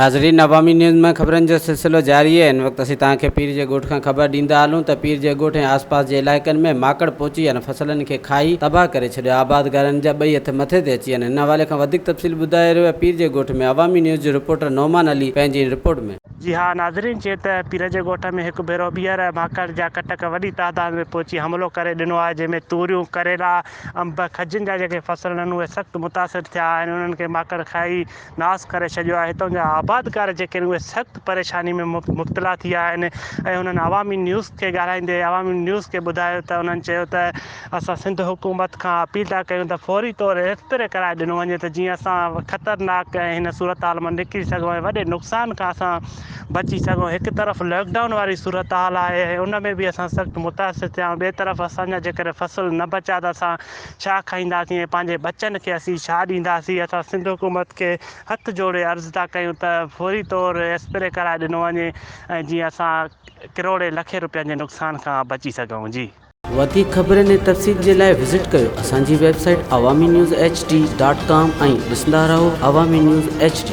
ناظرين عوامي نيوز ۾ خبرن جو سلسلو جاري آهي هن وقت اسين توهان کي پير جي ڳوٺ کان خبر ڏيندا هلون ته پير جي ڳوٺ ۽ آس پاس جي علائقن ۾ ماڪڙ پهچي ان فصلن کي کائي تباهه ڪري ڇڏيو آبادگارن جا ٻئي هٿ مٿي تي اچي ويا آهن هن حوالي کان وڌيڪ تفصيل ٻڌائي رهيو آهي پير جي ڳوٺ ۾ عوامي نيوز جو رپورٽر نعمان علي پنهنجي هن رپورٽ ۾. جي ها ناظرين جيئن ته پير جي ڳوٺ ۾ هڪ ڀيرو ٻيهر ماڪڙ جا ڪٽڪ وڏي تعداد ۾ پهچي حملو ڪري ڏنو آهي جنهن ۾ توريون، ڪريلا، انب، کجين جا جيڪي فصل آهن اهي سخت متاثر ٿيا آهن انهن کي ماڪڙ کائي ناس ڪري ڇڏيو آهي هتان جا آبادگار جيڪي آهن اهي سخت پريشاني ۾ مبتلا ٿي ويا آهن ۽ انهن عوامي نيوز کي ڳالهائيندي عوامي نيوز کي ٻڌايو ته انهن چيو ته اسان سنڌ حڪومت کان اپيل ٿا ڪيون ته فوري طور اسپري ڪرائي ڏنو وڃي ته جيئن اسان خطرناڪ ۽ هن صورتحال مان نڪري سگهون ۽ وڏي نقصان کان اسان بچي سگهون هڪ طرف لاڪ ڊائون واري صورتحال آهي ۽ ان ۾ به اسان سخت متاثر ٿيا آهيون ٻئي طرف اسان جا جيڪڏهن فصل نه بچيا ته اسان ڇا کائينداسين ۽ پنهنجي ٻچن کي اسين ڇا ڏينداسين اسان سنڌ حڪومت کي هٿ جوڙي عرض ٿا ڪيون ته فوري طور اسپري ڪرائي ڏنو وڃي ۽ جيئن اسان ڪروڙين لکين روپين جي نقصان کان بچي سگهون جي. وڌيڪ خبرن ۽ تفصيل جي لاء وزٽ ڪيو اسان جي website Awami news H D dot com ۽ ڏسندا رهو عوامي نيوز ايڇ ڊي.